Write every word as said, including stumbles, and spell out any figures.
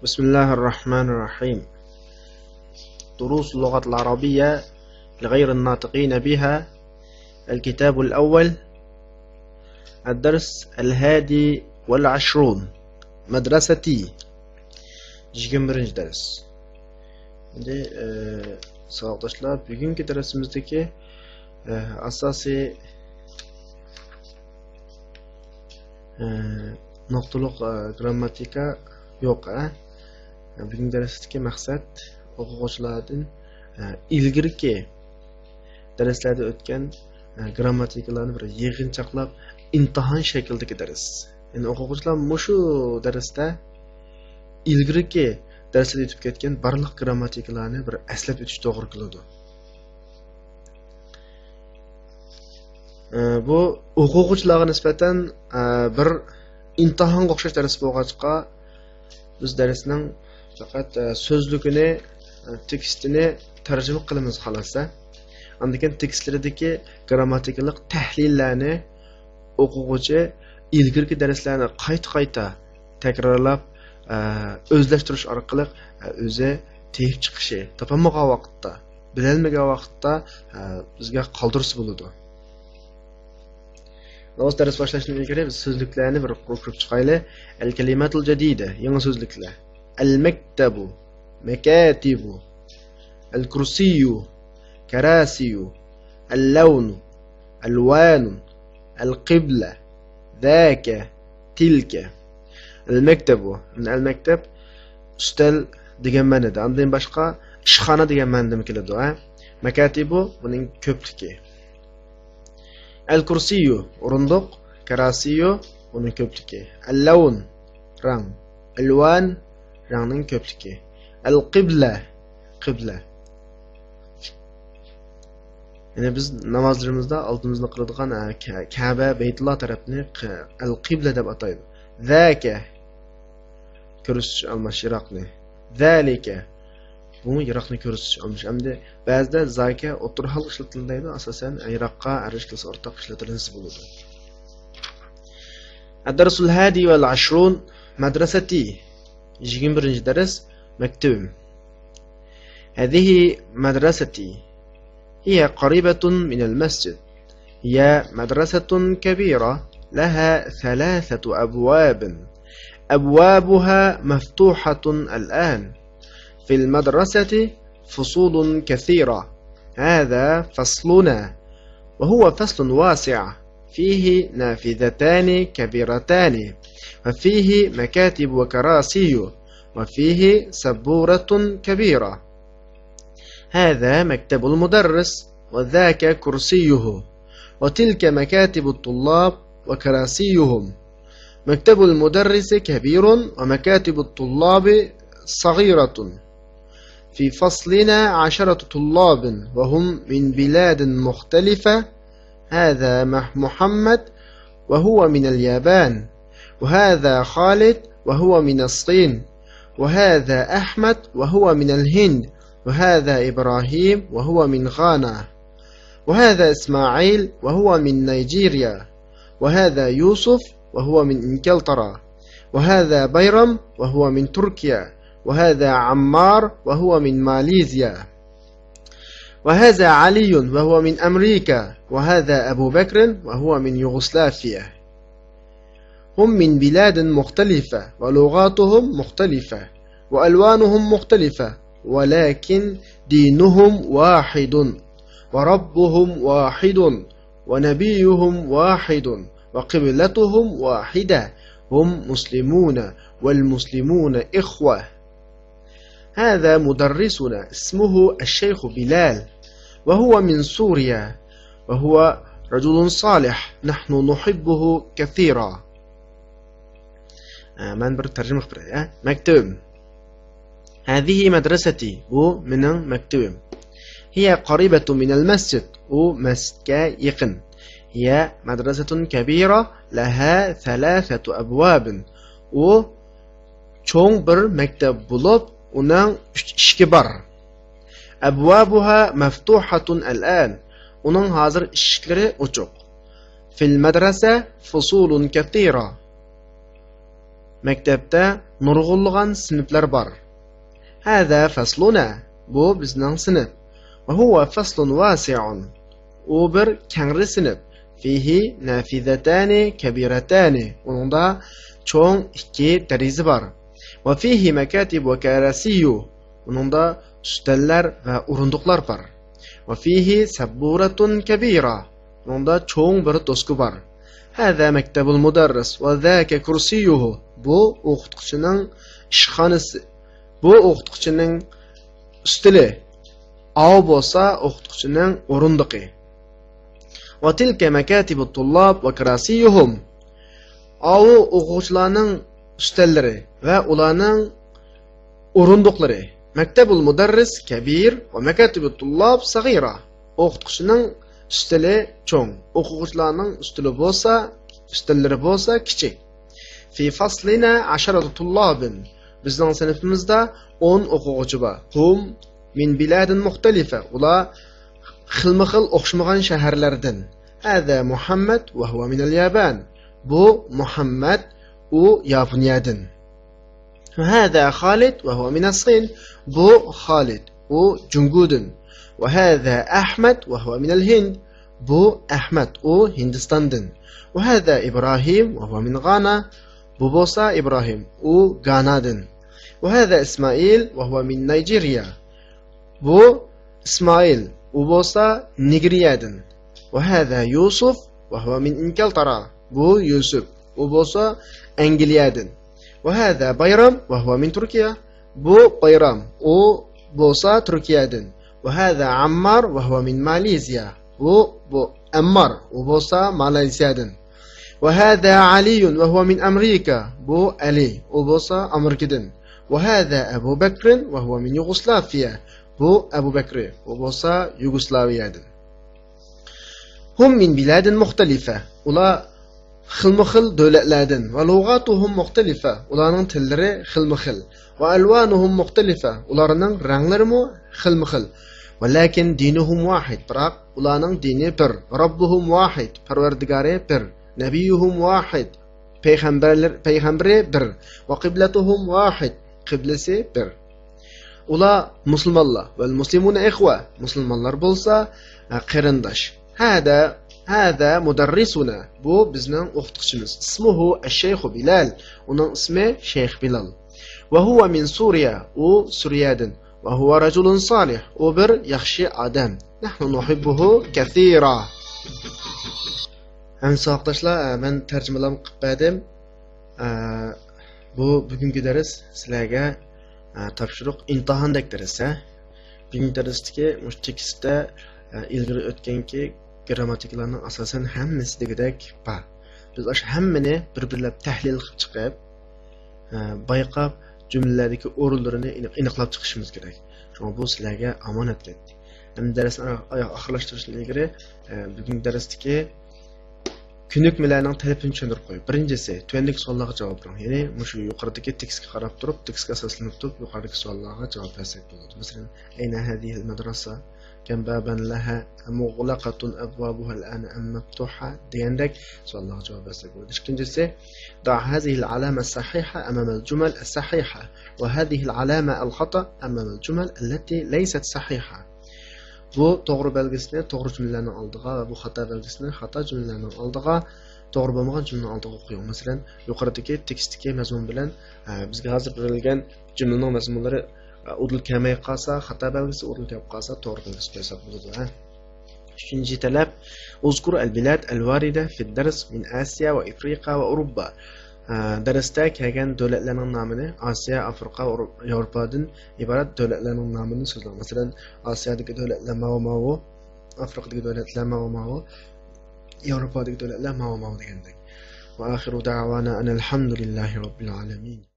بسم الله الرحمن الرحيم. دروس اللغة العربية لغير الناطقين بها. الكتاب الأول. الدرس الحادي والعشرون. مدرستي. يىگىرمە بىرىنچى دەرس. ئەمدى، ئە، ساۋاقداشلار، بۈگۈنكى دەرسىمىزدىكى، ئە، ئاساسىي، ئە، نۇقتىلىق، ئە، گرامماتىكا يوق، ئە. بۈگۈنكى دەرستىكى مەقسەت ئوقۇغۇچىلاردىن، ئە، ئىلگىرىكى دەرسلەردە ئۆتكەن، ئە، گرامماتىكىلارنى بىر يىغىنچاقلاپ، ئىمتىھان شەكلىدىكى دەرس. يەنى ئوقۇغۇچىلار مۇشۇ دەرستە ئىلگىرىكى دەرسلەردە ئۆتۈپ كەتكەن بارلىق گرامماتىكىلارنى بىر ئەسلەپ ئۆتۈش توغرا كېلىدۇ. ئە، بۇ ئوقۇغۇچىلارغا نىسبەتەن، ئە، بىر ئىمتىھانغا ئوخشاش دەرس بولغاچقا، بىز دەرسنىڭ پەقەت، ئە، سۆزلۈكىنى، ئە، تېكىستىنى تەرجىمە قىلىمىز، خالاسا. ئاندىن كېيىن تېكىستلىرىدىكى گرامماتىكىلىق تەھلىللەرنى ئوقۇغۇچى ئىلگىرىكى دەرسلەرنى قايتا-قايتا تەكرارلاپ، ئە، ئۆزلەشتۈرۈش ئارقىلىق، ئە، ئۆزى تېپىپ چىقىشى، تاپالمىغان ۋاقىتتا، بىلەلمىگەن ۋاقىتتا، ئە، بىزگە قالدۇرسا بولىدۇ. دەرس باشلاشتىن ئىلگىرى بىز سۆزلۈكلەرنى بىر قۇر كۆرۈپ چىقايلى. الكلمات الجديدة، يېڭى سۆزلۈكلەر. المكتب، مكاتب. الكرسي، كراسي. اللون، ألوان. القبلة، ذاك، تلك. المكتب، المكتب ئۈستەل دېگەن مەنىدە. ئاندىن باشقا ئىشخانا دېگەن مەنىدىمۇ كېلىدۇ، ھە؟ مكاتب، بۇنىڭ كۆپلۈكى. الكرسي، ئورۇندۇق. كراسي، ئۇنىڭ كۆپلۈكى. اللون، رەڭ. ألوان، رەڭنىڭ كۆپلۈكى. القبلة، قىبلە. يەنى بىز نامازلىرىمىزدا ئالدىمىزنى قىلىدىغان، ئە، كە-، كەبە، بەيتۇللا تەرەپنى ق-، القبلة دەپ ئاتايدۇ. ذاك، كۆرسىتىش ئالماش يىراقنى. ذلك، بۇمۇ يىراقنى كۆرسىتىش ئالماش. ئەمدى بەزىدە ذاك ئوتتۇرا ھالغا ئىشلىتىلىدۇ، ئاساسەن يىراققا ئەرش كېلىسە ئورتاق ئىشلىتىلسە بولىدۇ. الدرس الحادي والعشرون، مدرستي. يىگىرمە بىرىنچى دەرس، مەكتىۋىم. هذه مدرستي. هي قريبة من المسجد. هي مدرسة كبيرة لها ثلاثة أبواب. أبوابها مفتوحة الآن. في المدرسة فصول كثيرة. هذا فصلنا، وهو فصل واسع، فيه نافذتان كبيرتان، وفيه مكاتب وكراسي، وفيه سبورة كبيرة. هذا مكتب المدرس، وذاك كرسيه، وتلك مكاتب الطلاب وكراسيهم. مكتب المدرس كبير، ومكاتب الطلاب صغيرة. في فصلنا عشرة طلاب، وهم من بلاد مختلفة. هذا مح-، محمد، وهو من اليابان، وهذا خالد، وهو من الصين، وهذا أحمد، وهو من الهند، وهذا إبراهيم، وهو من غانا، وهذا إسماعيل، وهو من نيجيريا، وهذا يوسف، وهو من إنجلترا، وهذا بيرم، وهو من تركيا، وهذا عمار، وهو من ماليزيا، وهذا علي، وهو من أمريكا، وهذا أبو بكر، وهو من يوغوسلافيا. هم من بلاد مختلفة ولغاتهم مختلفة وألوانهم مختلفة، ولكن دينهم واحد، وربهم واحد، ونبيهم واحد، وقبلتهم واحدة. هم مسلمون، والمسلمون إخوة. هذا مدرسنا اسمه الشيخ بلال، وهو من سوريا، وهو رجل صالح، نحن نحبه كثيرا. ئە، مەن بىر تەرجىمە قىلىپ بېرەي، ئە. مەكتىۋىم. هذه مدرستي، بۇ مېنىڭ مەكتىۋىم. هي قريبة من المسجد، ئۇ مەسچىتكە يېقىن. هي مدرسة كبيرة لها ثلاثة أبواب، ئۇ چوڭ بىر مەكتەپ بولۇپ، ئۇنىڭ ئۈچ ئىشىكى بار. أبوابها مفتوحة الآن، ئۇنىڭ ھازىر ئىشىكلىرى ئوچۇق. في المدرسة فصول كثيرة. مەكتەپتە نۇرغۇنلىغان سىنىپلار بار. هذا فصلنا، بۇ بىزنىڭ سىنىپ. وهو فصل واسع، ئۇ بىر كەڭرى سىنىپ. فيه نافذتان كبيرتان، ئۇنىڭدا چوڭ ئىككى دېرىزە بار. وفيه مكاتب وكراسي، ئۇنىڭدا ئۈستەللەر ۋە ئورۇندۇقلار بار. وفيه سبورة كبيرة، ئۇنىڭدا چوڭ بىر دوسكا بار. هذا مكتب المدرس وذاك كرسيه، بۇ ئوقۇتقۇچىنىڭ ئىشخانىسى، بۇ ئوقۇتقۇچىنىڭ ئۈستىلى، ئاۋۇ بولسا ئوقۇتقۇچىنىڭ ئورۇندۇقى. وتلك مكاتب الطلاب وكراسيهم، ئاۋۇ ئوقۇغۇچىلارنىڭ ئۈستەللىرى ۋە ئۇلارنىڭ ئورۇندۇقلىرى. مكتب المدرس كبير ومكاتب الطلاب صغيرة، ئوقۇتقۇچىنىڭ ئۈستىلى چوڭ، ئوقۇغۇچىلارنىڭ ئۈستىلى بولسا، ئۈستەللىرى بولسا كىچىك. في فصلنا عشرة طلاب، بىزنىڭ سىنىپىمىزدا ئون ئوقۇغۇچى بار. هم من بلاد مختلفة، ئۇلار خىلمۇ خىل ئوخشىمىغان شەھەرلەردىن. هذا محمد وهو من اليابان، بۇ مۇھەممەد، ئۇ ياپونىيەدىن. وهذا خالد وهو من الصين، بۇ خالىد، ئۇ جۇڭگودىن. وهذا أحمد وهو من الهند، بۇ ئەھمەد، ئۇ ھىندىستاندىن. وهذا إبراهيم وهو من غانا، بۇ بولسا ئىبراھىم، ئۇ گانادىن. وهذا إسماعيل وهو من نيجيريا، بۇ ئىسمائىل، ئۇ بولسا نىگېرىيەدىن. وهذا يوسف وهو من إنجلترا، بۇ يۈسۈپ، ئۇ بولسا ئەنگلىيەدىن. وهذا بايرام وهو من تركيا، بۇ بايرام، ئۇ بولسا تۈركىيەدىن. وهذا عمار وهو من ماليزيا، بۇ، بۇ ئەممار، ئۇ بولسا مالايزىيەدىن. وهذا علي وهو من أمريكا، بۇ ئەلى، ئۇ بولسا ئامېرىكىدىن. وهذا أبو بكر وهو من يوغوسلافيا، بۇ ئەبۇ بەكرى، ئۇ بولسا يۇگوسلاۋىيەدىن. هم من بلاد مختلفة، ئۇلار خىلمۇ خىل دۆلەتلەردىن. ولغاتهم مختلفة، ئۇلارنىڭ تىللىرى خىلمۇ خىل. وألوانهم مختلفة، ئۇلارنىڭ رەڭلىرىمۇ خىلمۇ خىل. ولكن دينهم واحد، بىراق ئۇلارنىڭ دىنى بىر. ربهم واحد، پەرۋەردىگارى بىر. نبيهم واحد، پەيغەمبەرلەر، پەيغەمبىرى بىر. وقبلتهم واحد، قىبلىسى بىر. ئۇلار مۇسۇلمانلار. والمسلمون إخوة، مۇسۇلمانلار بولسا، ئە، قېرىنداش. هذا، هذا مدرسنا، بۇ بىزنىڭ ئوقۇتقۇچىمىز. اسمه الشيخ بلال، ئۇنىڭ ئىسمى شەيخ بىلال. وهو من سوريا، ئۇ سۈرىيەدىن. وهو رجل صالح، ئۇ بىر ياخشى ئادەم. نحن نحبه كثيرا. ئەمدى ساۋاقداشلار، ئە، مەن تەرجىمىلەرنى قىلىپ بەردىم. ئە، بۇ بۈگۈنكى دەرس سىلەرگە، ئە، تاپشۇرۇق، ئىمتىھاندەك دەرس، ھە. بۈگۈنكى دەرستىكى مۇشۇ تېكىستتە، ئە، ئىلگىرى ئۆتكەنكى گىرامماتىكىلارنىڭ ئاساسەن ھەممىسى دېگۈدەك بار. بىز ئاشۇ ھەممىنى بىر-بىرلەپ تەھلىل قىلىپ چىقىپ، ئە، بايقاپ، جۈملىلەردىكى ئورۇنلىرىنى ئېنىق-، ئېنىقلاپ چىقىشىمىز كېرەك. شۇڭا بۇ سىلەرگە ئامانەت كەتتى. ئەمدى دەرسنى ئا-، ئا-، ئاخىرلاشتۇرۇشتىن ئىلگىرى، ئە، بۈگۈنكى دەرستىكى كۆنۈكمىلەرنىڭ تەلىپىنى چۈشەندۈرۈپ قوياي. بىرىنچىسى، تۆۋەندىكى سوئاللارغا جاۋاب بېرىڭ. يەنى مۇشۇ يۇقىرىدىكى تېكىستكە قاراپ تۇرۇپ، تېكىستكە ئاساسلىنىپ تۇرۇپ، يۇقىرىدىكى سوئاللارغا جاۋاب بەرسەك بولىدۇ. مەسىلەن، أين هذه المدرسة؟ كم بابا لها؟ أمغلقة أبوابها الآن أم مفتوحة؟ دېگەندەك سوئاللارغا جاۋاب بەرسەك بولىدۇ. ئىككىنچىسى، ضع هذه العلامة الصحيحة أمام الجمل الصحيحة، وهذه العلامة الخطأ أمام الجمل التي ليست صحيحة. بۇ توغرا بەلگىسىنى توغرا جۈملىلەرنىڭ ئالدىغا ۋە بۇ خاتا بەلگىسىنى خاتا جۈملىلەرنىڭ ئالدىغا، توغرا بولمىغان جۈملىنىڭ ئالدىغا قويۇڭ. مەسىلەن، يۇقىرىدىكى تېكىستتىكى مەزمۇن بىلەن، ئە، بىزگە ھازىر بېرىلگەن جۈملىنىڭ مەزمۇنلىرى، ئە، ئۇدۇل كەلمەي قالسا، خاتا بەلگىسى، ئۇدۇل كېلىپ قالسا، توغرا بەلگىسى قويساق بولىدۇ، ھە. ئۈچىنچى تەلەپ، اذكر البلاد الواردة في الدرس من آسيا وإفريقيا وأوروبا. ئە، دەرستە كەلگەن دۆلەتلەرنىڭ نامىنى، ئاسىيا، ئافرىقا، ئاۋرو-، ياۋروپادىن ئىبارەت دۆلەتلەرنىڭ نامىنى سۆزلەڭ. مەسىلەن، ئاسىيادىكى دۆلەتلەر ماۋۇ ماۋۇ، ئافرىقىدىكى دۆلەتلەر ماۋۇ ماۋۇ، ياۋروپادىكى دۆلەتلەر ماۋۇ ماۋۇ دېگەندەك. وآخر دعوانا أن الحمد لله رب العالمين.